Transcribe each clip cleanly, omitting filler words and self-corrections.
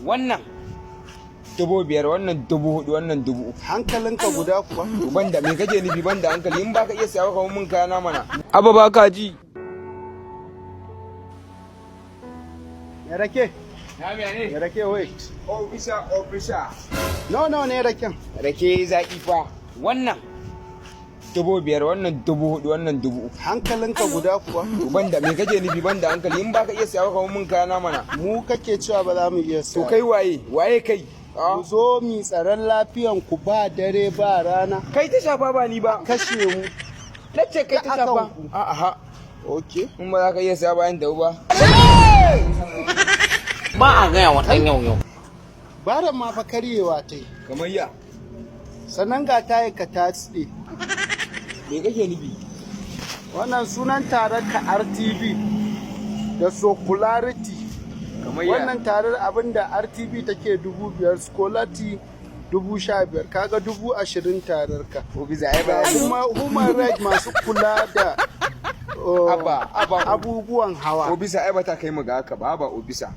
Wannan 5,000, wannan 4,000, wannan 3,000. Hankalinka guda kuwa? To, banda me kake nufi banda hankali? In baka iya siya, ka mun kayana mana. Abba, baka ji. Ya rake? Na ne? Ya rake, wait. Officer, officer. Nawa ne raken? Rake zaki fa. Wannan 5,000, wannan 4,000, wannan 3,000. Hankalinka guda kuwa? To, banda me kake nufi banda hankali? In baka iya siya, ka mun kayana mana. Mu kake cewa ba za mu iya To, siya. kai waye? Waye kai? Mu zo mi tsaron lafiyan ku ba dare ba rana. Kai ta shafa, ba ni ba. Kashe mu. Nace kai ta Da shafa. akan ku. A'a. Okay. In ba za ka iya siya bayan da ba. Ba a gaya wa ɗan yau yau. Baran ma fa karyewa ta yi. Kamar ya? Sannan ga tayi ka ta tsiɗe. Me kake nufi? Wannan sunan tarar ka RTV da Sokularity. Kamar ya? Wannan tarar, abinda RTV take 5,000, Scholarity 15,000, kaga 20,000 tarar ka. Officer, ai ba. Ga kuma human right masu kula da Abba, abba. abubuwan hawa. Officer, ai ba ta kai mu ga haka ba, ba officer.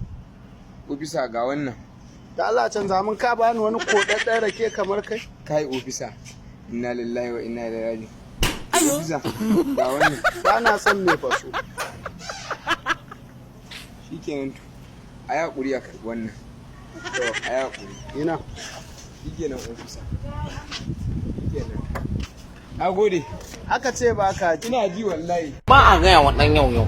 Officer, ga wannan. Da Allah canza mun, ka bani wani kodadden rake kamar kai. Kai officer. Inna lillahi wa inna ilaihi raji'un. Officer, ga wannan. Ba na son mai faso. Shikenan to. Ai hakuri a karbi wannan. To, ai hakuri. Ina. Shikenan, officer. Shikenan. Na gode. Aka ce ba ka ji. Ina ji wallahi. Ba a gaya wa ɗan yau yau.